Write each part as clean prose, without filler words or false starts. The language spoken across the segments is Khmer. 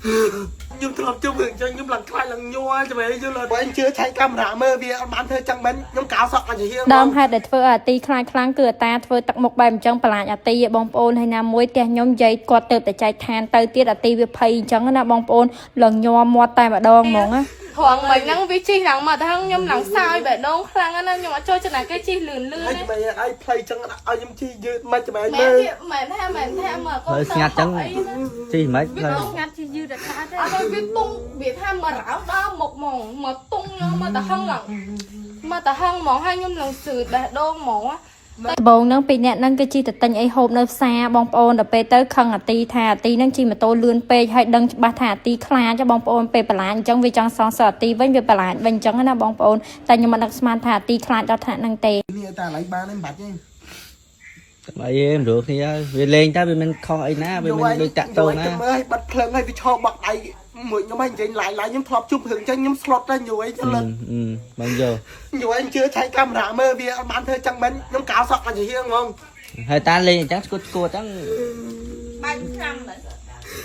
ខ្ញុំធ្លាប់ជួបរឿងចឹងខ្ញុំឡើងខ្លាចឡើងញ័រចាំឯងយល់អត់បើអញជឿឆែកកាមេរ៉ាមើលវាអត់បានធ្វើចឹងមែនខ្ញុំកោសក់អញជាហៀង ដើមហេតុដែលធ្វើឲ្យអាទីខ្លាចខ្លាំងគឺអាតាធ្វើទឹកមុខបែបអញ្ចឹងប្រឡាចអាទីឯបងប្អូនហើយណាមួយផ្ទះខ្ញុំយាយគាត់ទៅតែចែកឋានទៅទៀតអាទីវាភ័យអញ្ចឹងណាបងប្អូនឡើងញ័រមាត់តែម្ដងហ្មងណា ត្រង់មិញហ្នឹងវាជិះឡើងមកទៅខ្ញុំឡើងសើយបេះដូងខ្លាំងណាស់ខ្ញុំអត់ចូលចិត្តណាគេជិះលឿនលឿន ហើយ ទេ ចាំឯងឲ្យផ្លៃចឹងឲ្យខ្ញុំជីយឺតមិនចាំឯង មែន មើល វាមែនថាមែនថាមកកូន ហើយស្ងាត់ចឹងជីមិន វា ផ្លូវ ស្ងាត់ជិះយឺតតែអត់ទេវាទុងវាថាមករោដល់មុខហ្មងមកទុងខ្ញុំមកតែហឹងឡើងមកតែហឹងហ្មងហើយខ្ញុំឡើងសឺតបេះដូងហ្មង ដំបងហ្នឹងពីរអ្នកហ្នឹងគឺជិះទៅទិញអីហូបនៅផ្សារបងប្អូនដល់ពេលទៅខឹងអាទីថាអាទីហ្នឹងជិះម៉ូតូលឿនពេកហើយដឹងច្បាស់ថាអាទីខ្លាចបងប្អូនពេលបន្លាចអញ្ចឹងវាចង់សងសឹកអាទីវិញវាបន្លាចវិញអញ្ចឹងណាបងប្អូនតែខ្ញុំមិននឹកស្មានថាអាទីខ្លាចដល់ថ្នាក់ហ្នឹងទេ នេះតែឡៃបានឯងបាច់ទេ អីឯងព្រោះគ្នាវាលេងតែវាមិនខុសអីណាវាមិនដូចតាក់តងណា មើលឲ្យបាត់ភ្លើងឲ្យវាឈរបក់ដៃមួយខ្ញុំឲ្យនិយាយឡាយឡាយខ្ញុំធ្លាប់ជួបរឿងចឹងខ្ញុំស្លុតតែយូរអីចឹងលើ បងយក យូរអីជឿឆែកកាមេរ៉ាមើលវាអត់បានធ្វើចឹងមែនខ្ញុំកោសក់អញជាហៀងហ្មង ហើយតាលេងអញ្ចឹងស្គួតស្គួតអញ្ចឹង បែកឆ្នាំទៅ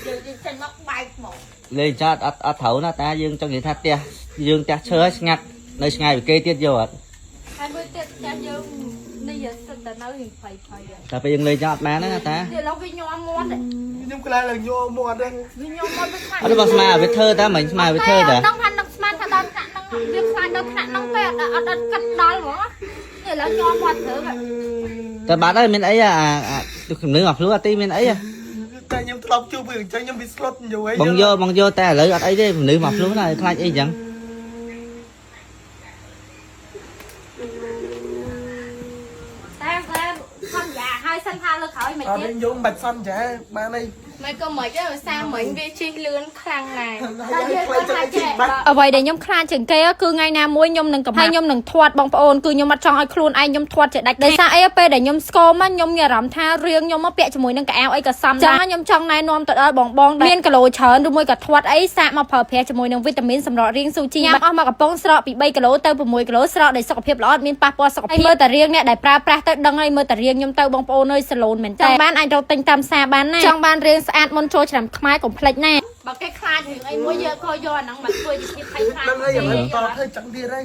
យើងចេញមកបែកហ្មង លេងអញ្ចឹងអត់អត់ត្រូវណាតាយើងចង់និយាយថាផ្ទះយើងផ្ទះឈើឲ្យស្ងាត់នៅឆ្ងាយពីគេទៀតយកអត់ ហើយមួយទៀតចាស់យើងនេះសិតតែនៅរៀងភ័យភ័យ តែពេលយើងលេងចឹងអត់បានណាតា ទៀតឡូវវាញ័រមាត់ ខ្ញុំខ្លាចឡើងញ័រមាត់ហ្នឹង វាញ័រមាត់វាខ្លាច អត់ទេបងស្មាវាធ្វើតាមិញស្មាវាធ្វើតា ដឹងថានឹកស្មានថាដល់ថ្នាក់ហ្នឹងវាខ្លាចដល់ថ្នាក់ហ្នឹងទេអត់អត់គិតដល់ហ្មងនេះឥឡូវញ័រមាត់ត្រូវ តែបាត់ហើយមានអីអាអាជំនឿអាភ្លឺអាទីមានអី តែខ្ញុំធ្លាប់ជួបរឿងចឹងខ្ញុំវាស្លុតយូរអី បងយកបងយកតែឥឡូវអត់អីទេមនុស្សមកភ្លុះណាខ្លាចអីចឹង តែតែសន្យាឲ្យសិនថាលើក្រោយមិន អត់ ទៀត ទេយំបាច់សន្យាបានអី មិនក៏មិនដែរដោយសារមិញវាជិះលឿនខ្លាំងណាស់ ហើយផ្លៃចឹងឲ្យជីបាច់ អ្វីដែលខ្ញុំខ្លាចជាងគេគឺថ្ងៃណាមួយខ្ញុំនឹងកំហើយខ្ញុំនឹងធាត់បងប្អូនគឺខ្ញុំអត់ចង់ឲ្យខ្លួនឯងខ្ញុំធាត់ជាដាច់ដោយសារអីពេលដែលខ្ញុំស្គមខ្ញុំមានអារម្មណ៍ថារឿងខ្ញុំមកពាក់ជាមួយនឹងកៅអៅអីក៏សមដែរខ្ញុំចង់ណែនាំទៅដល់បងបងដែលមានគីឡូច្រើនឬមួយក៏ធាត់អីសាកមកប្រើប្រាស់ជាមួយនឹងវីតាមីនសម្រាប់រាងស៊ូជីញ៉ាំអស់មកកំប៉ុងស្រកពី3គីឡូទៅ6គីឡូស្រកដោយសុខភាពល្អអត់មានប៉ះពាល់សុខភាពមើលតែរាងអ្នកដែលប្រើប្រាស់ទៅដឹងហើយមើលតែរាងខ្ញុំទៅបងប្អូនអើយសាឡូនមែនតើចង់បានអាចរកទិញតាមផ្សារបានណាចង់បានរាងស្អាតមុនចូលឆ្នាំខ្មែរកុំភ្លេចណាបើគេខ្លាចរឿងអីមួយយើងក៏យកអាហ្នឹងមកធ្វើជាភាពភ័យខ្លាច ហ្នឹងហើយឥឡូវតធ្វើចឹងទៀតហើយ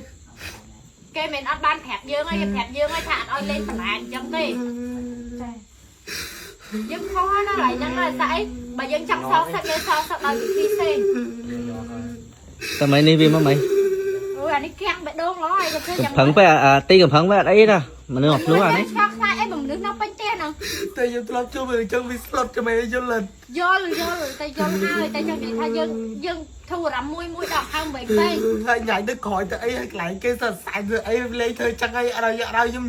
គេមិនអត់បានប្រាប់យើងហើយគេប្រាប់យើងហើយថាអត់ឲ្យលេងបន្លាចអញ្ចឹងទេយើងខុសហើយណាឡើយហ្នឹងហើយស្អីបើយើងចង់សងសឹកយើងសងសឹកដោយវិធីផ្សេង តែមិននេះវាមកមិន អូយអានេះគាំងបេះដូងឡហើយគេធ្វើ កំ យ៉ាង ប្រឹងពេកអាទីកំប្រឹងពេកអត់អីណាមនុស្សមកភ្លុះអានេះ ឆ្កខ្លាចអីបើមនុស្សនៅពេញផ្ទះហ្នឹង តែខ្ញុំធ្លាប់ជួបរឿងចឹងវាស្លុតចាំឯងយល់អត់ យល់យល់តែយល់ហើយតែចង់និយាយថាយើងយើងធូរអារម្មណ៍មួយមួយដល់ហើមវិញពេក ហើយញ៉ៃទៅក្រោយទៅអីហើយកន្លែងគេសរសៃទៅអីលេងធ្វើចឹងអីអត់ឲ្យខ្ញុំ